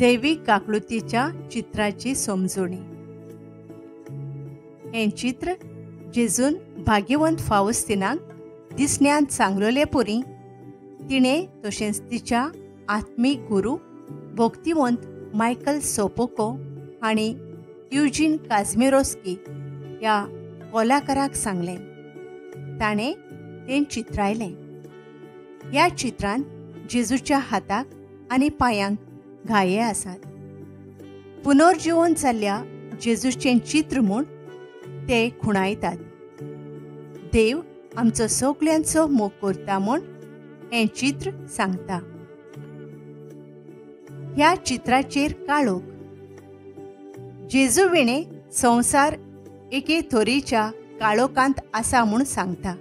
दैवीक काकळुतीच्या चित्राची समजणी. हें चित्र जेजून भाग्यवंत फावस्तिनाक दिसण्यांत सांगलोले पुरी तिणें तशेंच तिच्या आत्मीक गुरू भक्तिवंत मायकल सोपोको हांणी युजीन काझमिरोस्की ह्या कलाकाराक सांगलें. ताणें तें चित्रायलें. ह्या चित्रांत जेजूच्या हाताक आनी पांयांक घाये आसात. पुनर्जिवन जाल्ल्या जेजूचें चित्र म्हूण ते खुणायतात. देव आमचो सगल्यांचो मोग करता म्हूण हें चित्र सांगता. ह्या चित्राचेर काळोख. जेजू विणें संवसार एके थोरीच्या काळोखांत आसा म्हूण सांगता.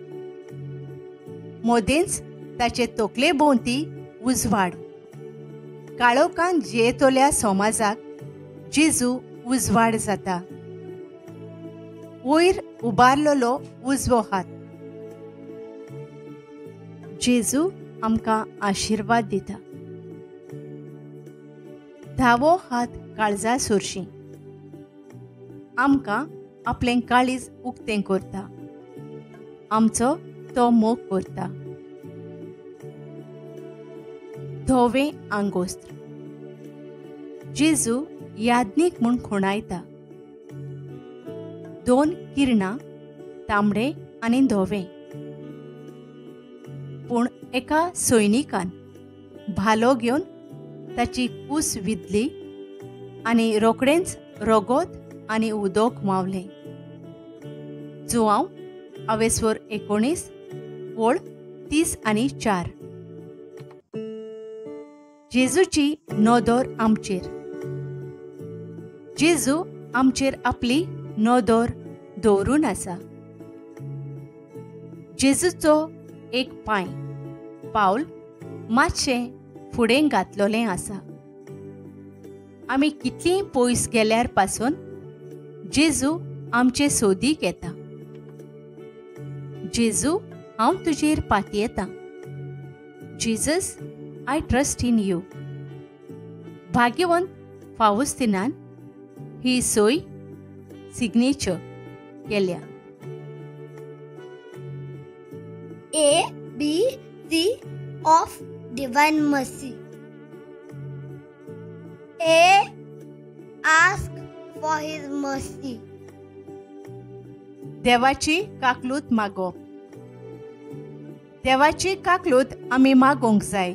मदेंच ताचे तकले भोंवती उजवाड. काळोखांत जियेतल्या समाजाक जेजू उजवाड जाता. वयर उबारलेलो उजवो हात. जेजू आमकां आशिर्वाद दिता. धावो हात काळजा सोरशी आमकां आपलें काळीज उक्तें करता. आमचो तो मोग करता. धवें आंगोस्त्र. जेजू याज्ञीक म्हूण खुणायता. दोन किरणां, तांबडे आनी धवें. पूण एका सैनिकान भालो घेवन ताची कूस विधली आनी रोखडेंच रगत आनी उदक मावलें. जुआंव अवेस्वर 19 ओळ 30 आनी 4. जेजूची नदर आमचेर. जेजू आमचेर आपली नदर दवरून आसा. जेजूचो एक पांय पावल मातशें फुडें घातलोलें आसा. आमी कितलीं पयस गेल्यार पासून जेजू आमचे सोदीक येता. जेजू, हांव तुजेर पातयेतां. Jesus, I trust in you. भाग्यवंत फावस्तिनान ही सोय सिग्नेचर केल्या. A B C of Divine Mercy. A. Ask for His mercy. देवाची काकलूत मागप. देवाची काकलूत आमी मागोवंक जाय.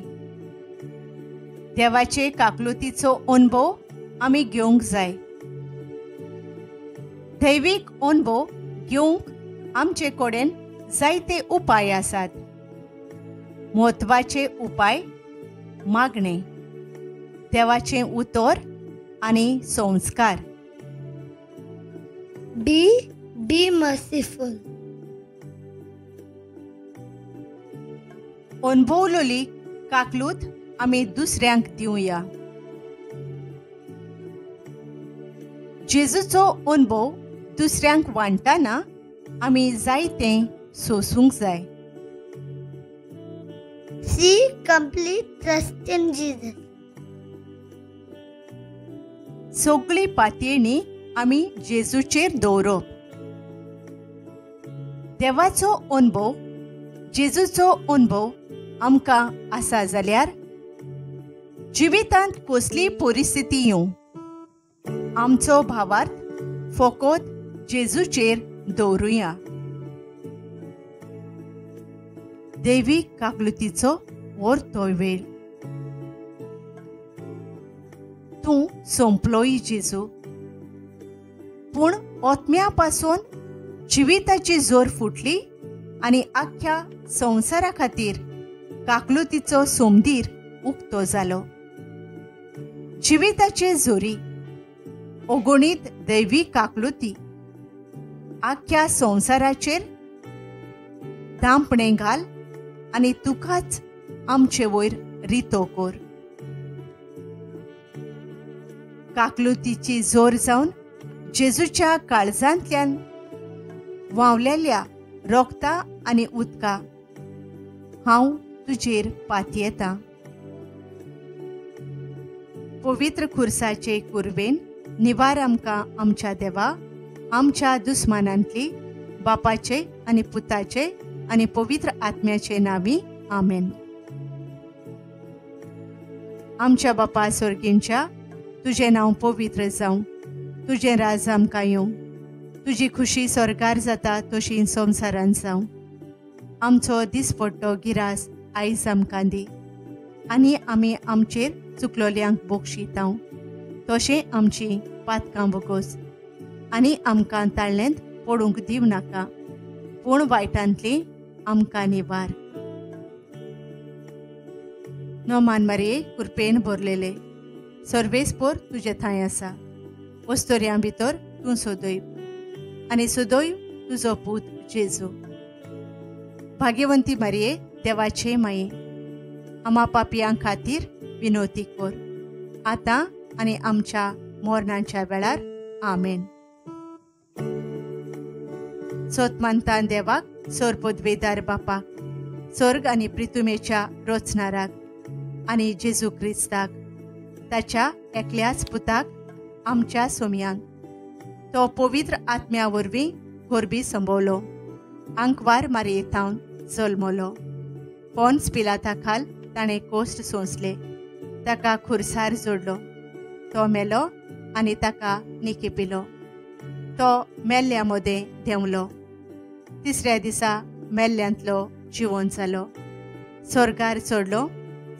देवाचे काकलुतीचो अणभव आमी घेवंक जाय. दैवीक अणभव घेवंक आमचे कडेन जायते उपाय आसात. म्हत्वाचे उपाय मागणें, देवाचें उतर आनी संस्कार. B. Be merciful. अणभवलोली काकलूत आमी दुसऱ्यांक दिवया. जेजूचो अणभव दुसऱ्यांक वांट्टना आमी जायतें सोसूंक जाय. C. Complete trust in Jesus. सगळी पातयेणी आमी जेजूचेर दवरप. देवाचो अणभव, जेजूचो अणभव आमकां आसा जाल्यार जिवितांत कसली परिस्थिती येवं, आमचो भावार्थ फकत जेजूचेर दवरुया. दैवीक काकलुतीचो वरतो वेळ. तूं सोंपलोय जेजू, पूण ओतम्या पासून जिविताची जोर फुटली आनी आख्ख्या संवसारा खातीर काकलुतीचो सोमदीर उक्तो जालो. जिविताचे जोरी अगणीत दैवी काकलुती आख्ख्या संवसाराचेर दांपणें घाल आनी तुकाच आमचे वयर रितो कर. काकलुतीची जोर जावन जेजूच्या काळजांतल्यान व्हांवलेल्या रोगता आनी उदका हांव तुजेर पातयेतां. पवित्र खुर्साचे कुर्वेन निवार आमकां आमच्या देवा, आमच्या दुस्मानांतली, बापाचे आनी पुताचे आनी पवित्र आत्म्याचे नांवी, आमेन. आमच्या बापा सोर्गींच्या, तुजें नांव पवित्र जावं, तुजें राज आमकां येवं, तुजी खुशी स्वर्गार जाता तशी संवसारान जावं. आमचो दिसपट्टो गिरास आयज आमकां दी, आनी आमी आमचेर चुकलोल्यांक बोगशितांव तशें आमची पातकां बोगोस, आनी आमकां ताळ्ळेंत पडूंक दिवं नाका, पूण वायटांतली आमकां निवार. नोमान मारये कुरपेन भरलेले, सर्वेस्पोर तुजे थंय आसा, वस्तोर्यां भितर तूं सोदय आनी सोदय तुजो पूत जेजू. भाग्यवंती मारये देवाचे माये, आमा पापयां खातीर विनोती कर, आतां आनी आमच्या मोरणाच्या वेळार, आमेन. सोतमानतान देवाक, सोरपदवेदार बापाक, स्वर्ग आनी प्रितुमेच्या रोचनाराक आनी जेजू क्रिस्ताक, ताच्या एकल्याच पुताक, आमच्या सोमयांक, तो पवित्र आत्म्या वरवीं गोरबी संभवलो, आंकवार मारयेथावन जल्मलो, पोन्स पिलाता खाल ताणें कोश्ट सोंसले, ताका खुर्सार जोडलो, तो मेलो आनी ताका निकेपिलो, तो मेल्ल्या मदें देंवलो, तिसऱ्या दिसा मेल्ल्यांतलो जिवन जालो, स्वर्गार चडलो,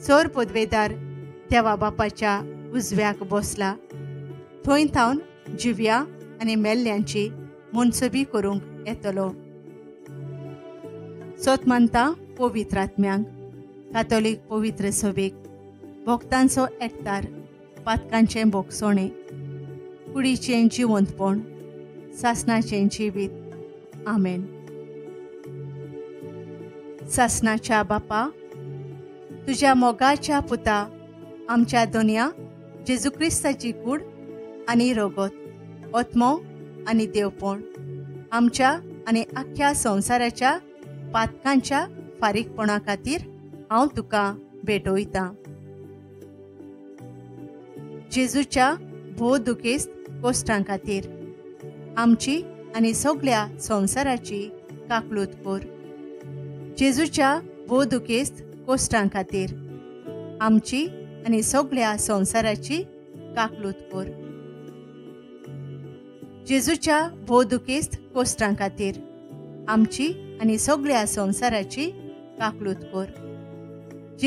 सोर पदवेदार देवा बापाच्या उजव्याक बसला, थंय थावन जिव्या आनी मेल्ल्यांची मनसबी करूंक येतलो. सोत मानता पवित्र आत्म्यांक, कातोलीक पवित्र सभेक, भक्तांचो एकतार, पातकांचें बोगसोणें, कुडीचें जिवंतपण, सासणाचें जिवीत, आमेन. सासणाच्या बापा, तुज्या मोगाच्या पुता आमच्या दोनया जेजू क्रिस्ताची कूड आनी रोगत, आत्मो आनी देवपण आमच्या आनी आख्ख्या संवसाराच्या पातकांच्या फारीकपणा खातीर हांव तुका भेटयतां. जेजूच्या भोव दुखेस्त कोश्टां खातीर आमची आनी सगळ्या संवसाराची काकलूत कर. जेजूच्या भोव दुखेस्त कोश्टां खातीर आमची आनी सगळ्या संवसाराची काकलूत कर. जेजूच्या भोव दुखेस्त कोश्टां खातीर आमची आनी सगळ्या संवसाराची काकलूत कर.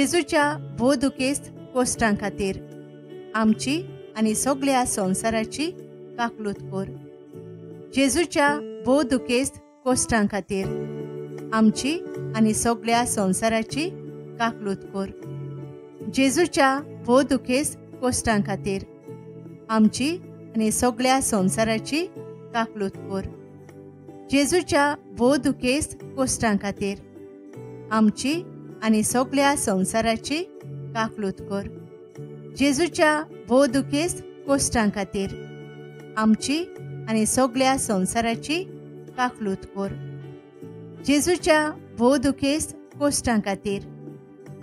जेजूच्या भोव दुखेस्त कोश्टां खातीर आमची आनी सगळ्या संवसाराची काकलूत कर. जेजूच्या भोव दुखेस्त कोश्टां खातीर आमची आनी सगळ्या संवसाराची काकलूत कर. जेजूच्या भोव दुखेस्त कोश्टां खातीर आमची आनी सगळ्या संवसाराची काकलूत कर. जेजूच्या भोव दुखेस्त कोश्टां खातीर आमची आनी सगळ्या संवसाराची काकलूत कर. जेजूच्या भोव दुखेस्त कोश्टां खातीर आमची आनी सगळ्या संवसाराची काकलूत कर. जेजूच्या भोव दुखेस्त कोश्टां खातीर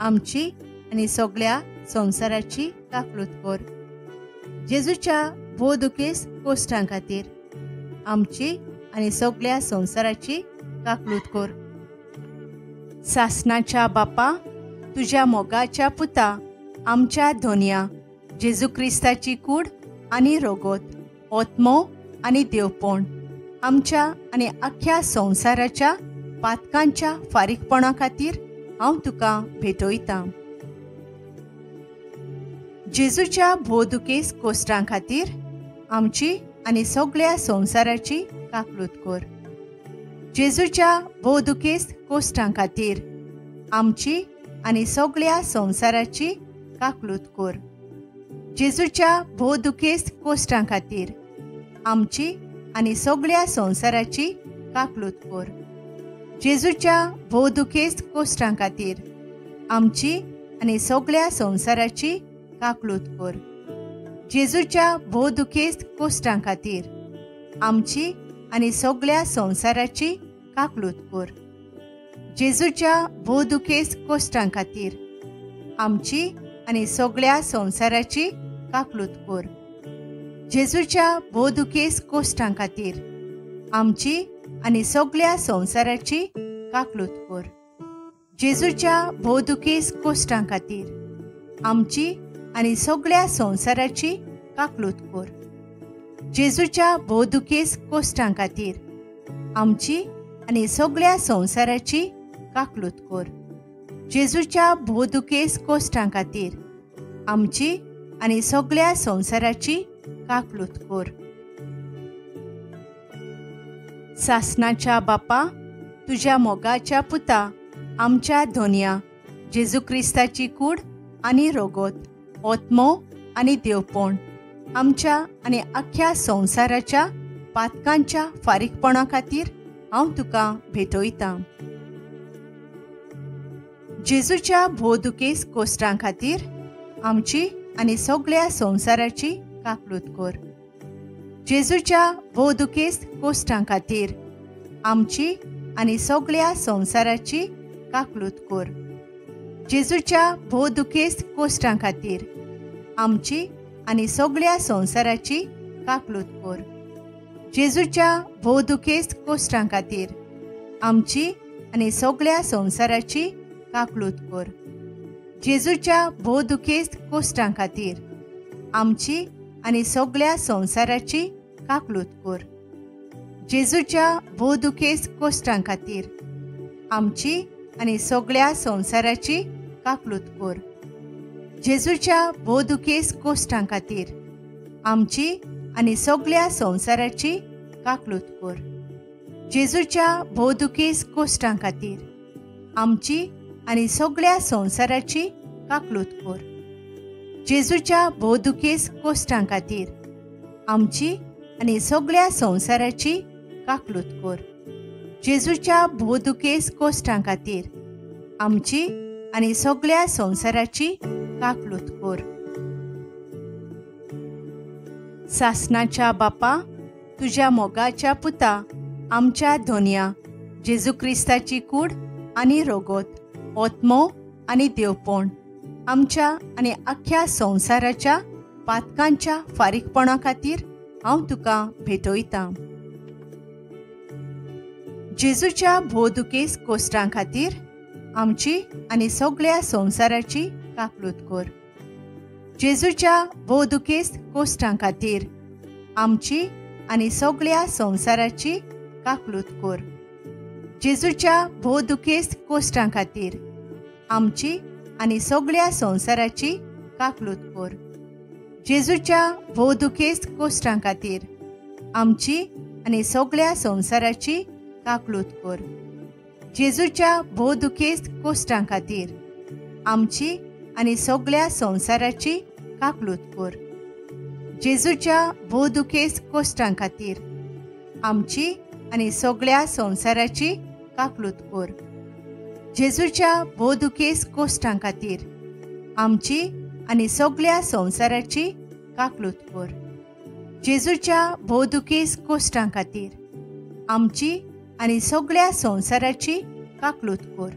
आमची आनी सगळ्या संवसाराची काकलूत कर. जेजूच्या भोव दुखेस्त कोश्टां खातीर आमची आनी सगळ्या संवसाराची काकलूत कर. सासणाच्या बापा, तुज्या मोगाच्या पुता आमच्या धोनया जेजू क्रिस्ताची कूड आनी रोगोत, आत्मो आनी देवपण आमच्या आनी आख्ख्या संवसाराच्या पातकांच्या फारीकपणा खातीर हांव तुका भेटयतां. जेजूच्या भोव दुखेस्त कोश्टां खातीर आमची आनी सगळ्या संवसाराची काकलूत कर. जेजूच्या भोव दुखेस्त कोश्टां खातीर आमची आनी सगळ्या संवसाराची काकलूत कर. जेजूच्या भोव दुखेस्त कोश्टां खातीर आमची आनी सगळ्या संवसाराची काकलूत कर. जेजूच्या भोव दुखेस्त कोश्टां खातीर आमची आनी सगळ्या संवसाराची काकलूत कर. जेजूच्या भोव दुखेस्त कोश्टां खातीर आमची आनी सगळ्या संवसाराची काकलूत कर. जेजूच्या भोव दुखेस्त कोश्टां खातीर आमची आनी सगळ्या संवसाराची काकलूत कर. जेजूच्या भोवदुखेस कोश्टां खातीर आमची आनी सगळ्या संवसाराची काकलूत कर. जेजूच्या भोवदुखेस कोश्टां खातीर आमची आनी सगळ्या संवसाराची काकलूत कर. जेजूच्या भोवदुखेस कोश्टां खातीर आमची आनी सगळ्या संवसाराची काकलूत कर. जेजूच्या भोवदुखेस कोश्टां खातीर आमची आनी सगळ्या संवसाराची काकलूत कर. सासनाच्या बापा, तुज्या मोगाच्या पुता आमच्या धोनया जेजू क्रिस्ताची कूड आनी रोगोत, ओत्मो आनी देवपण आमच्या आनी आख्ख्या संवसाराच्या पातकांच्या फारीकपणा खातीर हांव तुका भेटयतां. जेजूच्या भोवदुखेस कोश्टां खातीर आमची आनी सगळ्या संवसाराची काकलूत कर. जेजूच्या भोवदुखेस कोश्टां खातीर आमची आनी सगळ्या संवसाराची काकलूत कर. जेजूच्या भोवदुखेस कोश्टां खातीर आमची आनी सगळ्या संवसाराची काकलूत कर. जेजूच्या भोवदुखेस कोश्टां खातीर आमची आनी सगळ्या संवसाराची काकलूत कर. जेजूच्या भोवदुखेस कोश्टां खातीर आमची आनी सगळ्या संवसाराची काकलूत कर. जेजूच्या भोवदुखेस कोश्टां खातीर आमची आनी सगळ्या संवसाराची काकलूत कर. जेजूच्या भोवदुखेस कोश्टां खातीर आमची आनी सगळ्या संवसाराची काकलूत कर. जेजूच्या भोवदुखेस कोश्टां खातीर आमची आनी सगळ्या संवसाराची काकलूत कर. जेजूच्या भोवदुखेस कोश्टां खातीर आमची आनी सगळ्या संवसाराची काकलूत कर. जेजूच्या भोवदुखेस कोश्टां खातीर आमची आनी सगळ्या संवसाराची काकलूत कर. सासनाच्या बापा, तुज्या मोगाच्या पुता आमच्या धोनया जेजू क्रिस्ताची कूड आनी रोगोत, ओत्मो आनी देवपण आमच्या आनी आख्ख्या संवसाराच्या पातकांच्या फारीकपणा खातीर हांव तुका भेटयतां. जेजूच्या भोवदुखेस कोश्टां खातीर आमची आनी सगळ्या संवसाराची काकलूत कर. जेजूच्या भोवदुखेस कोश्टां खातीर आमची आनी सगळ्या संवसाराची काकलूत कर. जेजूच्या भोवदुखेस कोश्टां खातीर आमची आनी सगळ्या संवसाराची काकलूत कर. जेजूच्या भोवदुखेस कोश्टां खातीर आमची आनी सगळ्या संवसाराची काकलूत कर. जेजूच्या भोवदुखेस कोश्टां खातीर आमची आनी सगळ्या संवसाराची काकलूत कर. जेजूच्या भोवदुखेस कोश्टां खातीर आमची आनी सगळ्या संवसाराची काकलूत कर. जेजूच्या भोवदुखेस कोश्टां खातीर आमची आनी सगळ्या संवसाराची काकलूत कर. जेजूच्या भोवदुखेस कोश्टां खातीर आमची आनी सगळ्या संवसाराची काकलूत कर.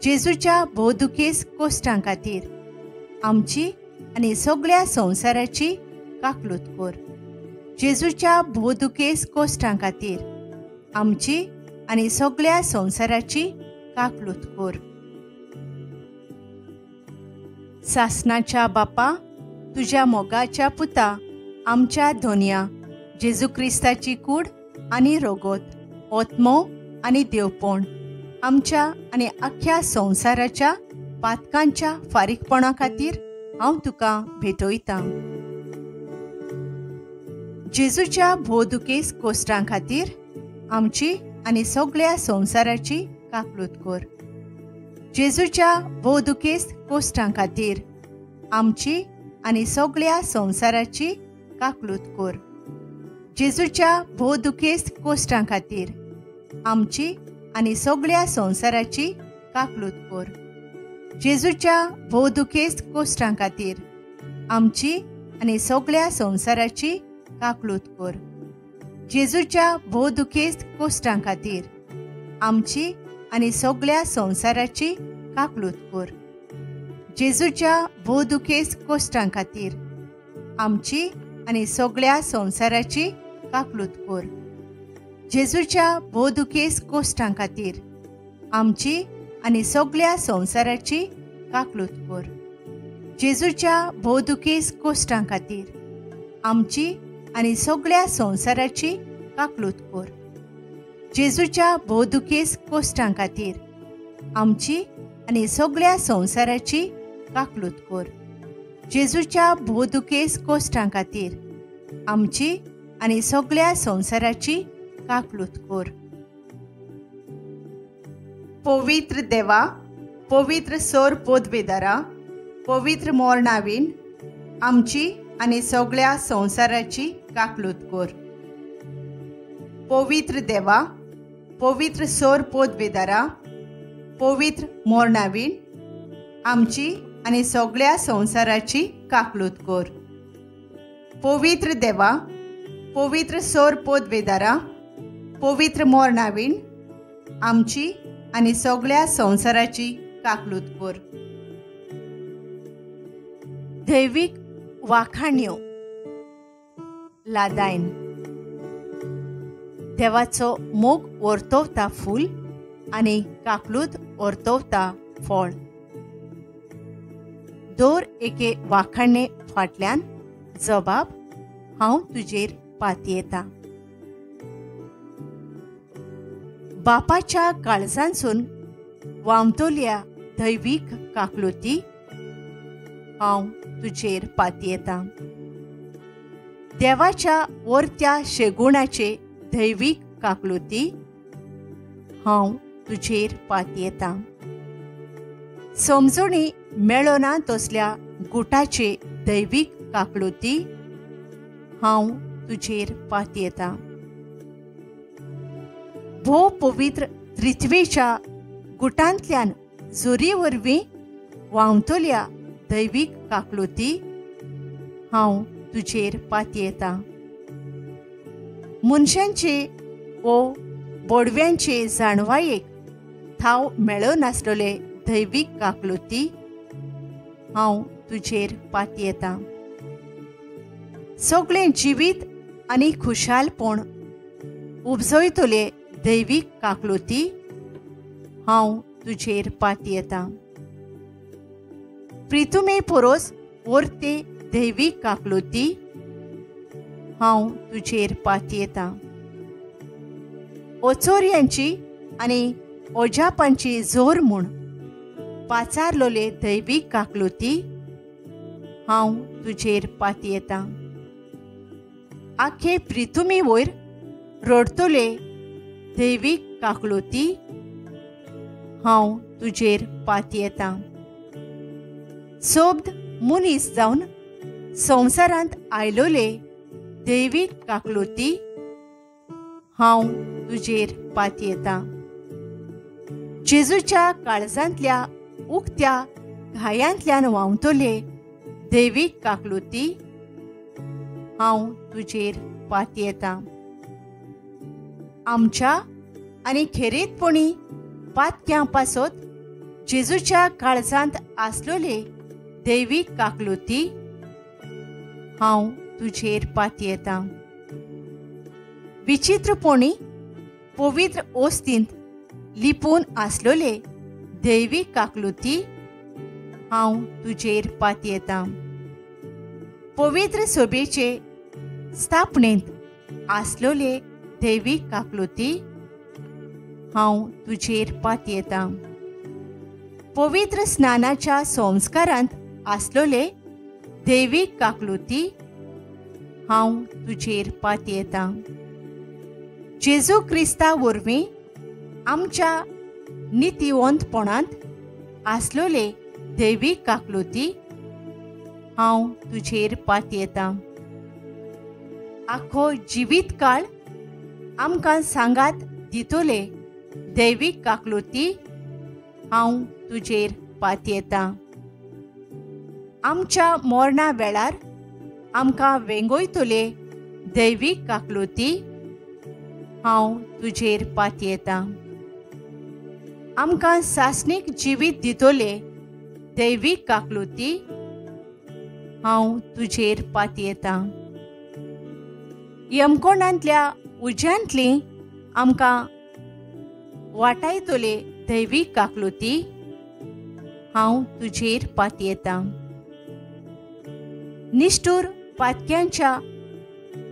जेजूच्या भोवदुखेस कोश्टां खातीर आमची आनी सगळ्या संवसाराची काकलूत कर. जेजूच्या भोवदुखेस कोश्टां खातीर आमची आनी सगळ्या संवसाराची काकलूत कर. सासनाच्या बापा, तुज्या मोगाच्या पुता आमच्या धोनया जेजू क्रिस्ताची कूड आनी रोगोत, ओत्मो आनी देवपण आमच्या आनी आख्ख्या संवसाराच्या पातकांच्या फारीकपणा खातीर हांव तुका भेटयतां. जेजूच्या भोवदुखेस कोश्टां खातीर आमची आनी सगळ्या संवसाराची काकलूत कर. जेजूच्या भोवदुखेस कोश्टां खातीर आमची आनी सगळ्या संवसाराची काकलूत कर. जेजूच्या भोवदुखेस कोश्टां खातीर आमची आनी सगळ्या संवसाराची काकलूत कर. जेजूच्या भोवदुखेस कोश्टां खातीर आमची आनी सगळ्या संवसाराची काकलूत कर. जेजूच्या भोवदुखेस कोश्टां खातीर आमची आनी सगळ्या संवसाराची काकलूत कर. जेजूच्या भोवदुखेस कोश्टां खातीर आमची आनी सगळ्या संवसाराची काकलूत कोर. जेजूच्या भोव दुखेस्त कोश्टां खातीर आमची आनी सगळ्या संवसाराची काकलूत कोर. जेजूच्या भोव दुखेस्त कोश्टां खातीर आमची आनी सगळ्या संवसाराची काकलूत कोर. जेजूच्या भोव दुखेस्त कोश्टां खातीर आमची आनी सगळ्या संवसाराची काकलूत कोर. जेजूच्या भोव दुखेस्त कोश्टां खातीर आमची आनी सगळ्या संवसाराची काकलूत कोर. पवित्र देवा, पवित्र सोर पोदवेदारा, पवित्र मोरणावीन आमची आनी सगळ्या संवसाराची काकलूत कोर. पवित्र देवा, पवित्र सोर पोदवेदारा, पवित्र मोरणावीन आमची आनी सगळ्या संवसाराची काकलूत कोर. पवित्र देवा, पवित्र सोर पोदवेदारा, पवित्र मोरणावीन आमची आनी सगळ्या संवसाराची काकलूत कोर. दैवीक वाखाण्यो लादायन. देवाचो मोग वर्तवता फूल आनी काकलूत वर्तवता फळ. दर एके वाखाणे फाटल्यान जबाब हांव तुजेर पातयेता. बापाच्या काळजांसून वामतोल्या दैवीक काकलुती हांव तुजेर पातयेता. देवाच्या वरत्या शेगुणाचे दैवीक काकलुती हांव तुजेर पातयेता. समजणी मेळना तसल्या गुटाचे दैवीक काकलुती हांव तुजेर पातयेता. भोव पवित्र त्रित्वेच्या गुटांतल्यान जोरी वरवीं व्हांवतल्या दैवीक काकलुती हांव तुजेर पातयेता. मनशांचे वो बोडव्यांचे जाणवायेक थाव मेळनासलेले दैवीक काकलुती हांव तुजेर पातयेता. सगळें जिवीत आनी खुशालपण उपजयतले दैवीक काकलुती हांव तुजेर पातयेता. प्रितुमे पोरोस वरते दैवीक काकलुती हांव तुजेर पातयेता. ओचोरयांची आनी ओजापांची जोर म्हूण पाचारलोले दैवीक काकलुती हांव तुजेर पातयेता. आखे प्रितुमी वयर रडतले दैवीक काकलुती हांव तुजेर पातयेता. सोब्द मनीस जावन संवसारांत आयलोले दैवीक काकलुती हांव तुजेर पातयेता. जेजूच्या काळजांतल्या उक्त्या घायांतल्यान व्हांवतले दैवीक काकलुती हांव तुजेर पातयेता. आमच्या आनी खेरीतपणी पातक्यां पासत जेजूच्या काळजांत आसलोले दैवीक काकलुती हांव तुजेर पातयेता. विचित्रपणी पवित्र ओस्तींत लिपून आसलोले दैवीक काकलुती हांव तुजेर पातयेता. पवित्र सोबेचे स्थापनेंत आसलोले दैवीक काकलुती हांव तुजेर पातयेता. पवित्र स्नानाच्या संस्कारांत आसलोले दैवीक काकलुती हांव तुजेर पातयेता. जेजू क्रिस्ता वरवीं आमच्या नितीवंतपणांत आसलोले दैवीक काकलुती हांव तुजेर पातयेता. आखो जिवीत काळ आमकां सांगात दितोले दैवीक काकलुती हांव तुजेर पातयेता. आमच्या मरणा वेळार आमकां वेंगयतले दैवीक काकलुती हांव तुजेर पातयेता. आमकां सासणीक जिवीत दितले दैवीक काकलुती हांव तुजेर पातयेतां. यमकोणांतल्या उज्यांतली आमकां वाटायतले दैवीक काकलुती, हांव तुजेर पातयेतां. निश्ठूर पातक्यांच्या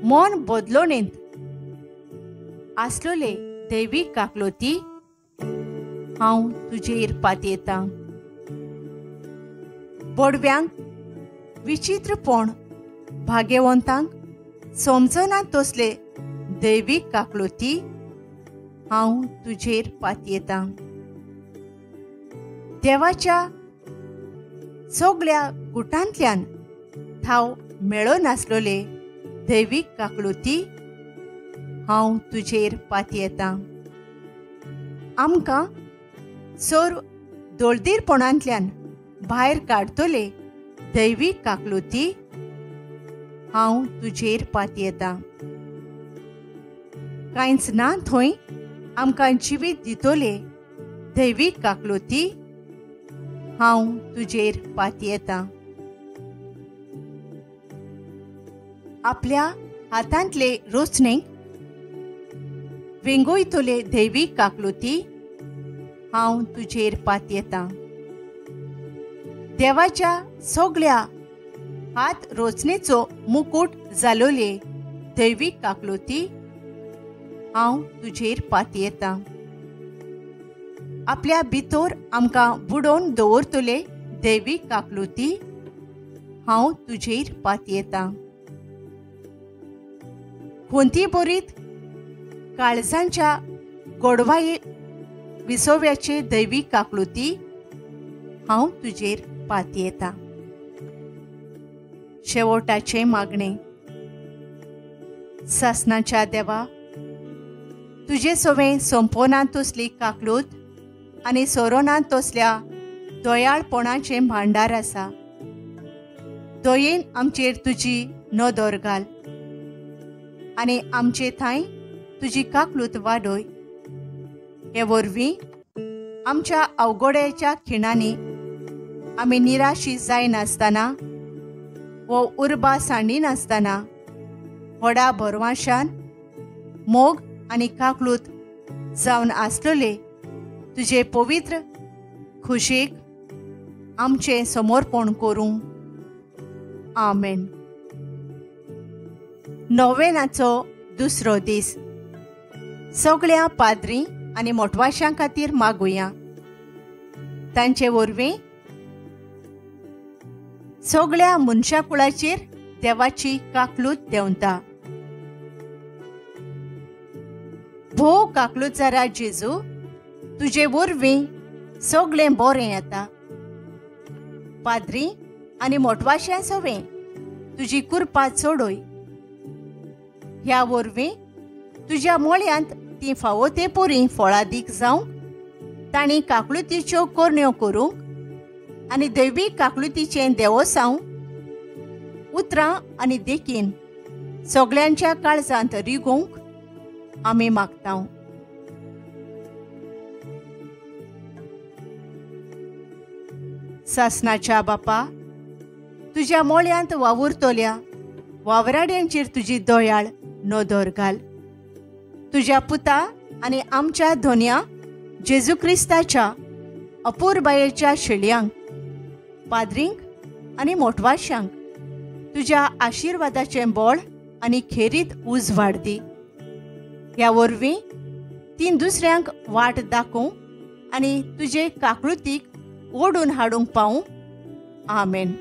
मन बदलोणेंत आसलोले दैवीक काकलुती, हांव तुजेर पातयेतां. बोडव्यांक विचित्रपण भाग्यवंतांक समजना तसले दैवीक काकलुती, हांव तुजेर पातयेतां. देवाच्या सगळ्या गुटांतल्यान थाव मेळनासलोले दैवीक काकलुती, हांव तुजेर पातयेतां. आमकां सर्व दोळदीरपणांतल्यान भायर काडतले दैवीक काकलुती, हांव तुजेर पातयेतां. कांयच ना थंय आमकां जिवीत दितले दैवीक काकलुती, हांव तुजेर पातयेतां. आपल्या हातांतले रोचणेक वेंगोयतले दैवीक काकलुती, हांव तुजेर पातयेतां. देवाच्या सगळ्या हात रोचणेचो मुकूट जालोले दैवीक काकलुती, हांव तुजेर पातयेतां. आपल्या भितर आमकां बुडोवन दवरतले दैवीक काकलुती, हांव तुजेर पातयेतां. खंती बरीत काळजांच्या गोडवाये विसोव्याचे दैवीक काकलुती, हांव तुजेर पातयेतां. शेवटाचें मागणें. सासणाच्या देवा, तुजे सवें सोंपोना तसली काकलूत आनी सोरोना तसल्या दयाळपणाचें भांडार आसा. दयेन आमचेर तुजी नदर घाल आनी आमचे थांय तुजी काकलूत वाडय. हे वरवीं आमच्या अवघड्याच्या खिणांनी आमी निराशी जायनासतना वो उर्बा सांडिनासतना व्हडा भरवाशान मोग आनी काकलूत जावन आसलेले तुजे पवित्र खुशीक आमचें समर्पण करूं. आमेन. नोवेनाचो दुसरो दीस. सगळ्या पाद्री आनी मोटवाशां खातीर मागुया. तांचे वरवीं सगळ्या मनशाकुळाचेर देवाची काकलूत देंवता. भोव काकलुतजारा जेजू, तुजे वरवीं सगळें बरें येता. पाद्री आनी मोटवाशां सवें तुजी कुरपा चडय. ह्या वरवीं तुज्या मोळ्यांत तीं फावो ते पुरी फळादीक जावंक, तांणी काकलुतीच्यो करण्यो करूंक आनी दैवीक काकलुतीचें देवोसांव उतरां आनी देखीन सगळ्यांच्या काळजांत रिगोवंक आमी मागता. सासणाच्या बापा, तुज्या मोळ्यांत वावुरतल्या वावराड्यांचेर तुजी दयाळ नदर घाल. तुज्या पुता आनी आमच्या धोन्या जेजू क्रिस्ताच्या अपुरबायेच्या शेळयांक, पाद्रींक आनी मोटवाशांक तुज्या आशिर्वादाचें बळ आनी खेरीत उजवाड दी. ह्या वरवीं तीं दुसऱ्यांक वाट दाखोवंक आनी तुजे काकळुतीक ओडून हाडूंक पावूं. आमेन.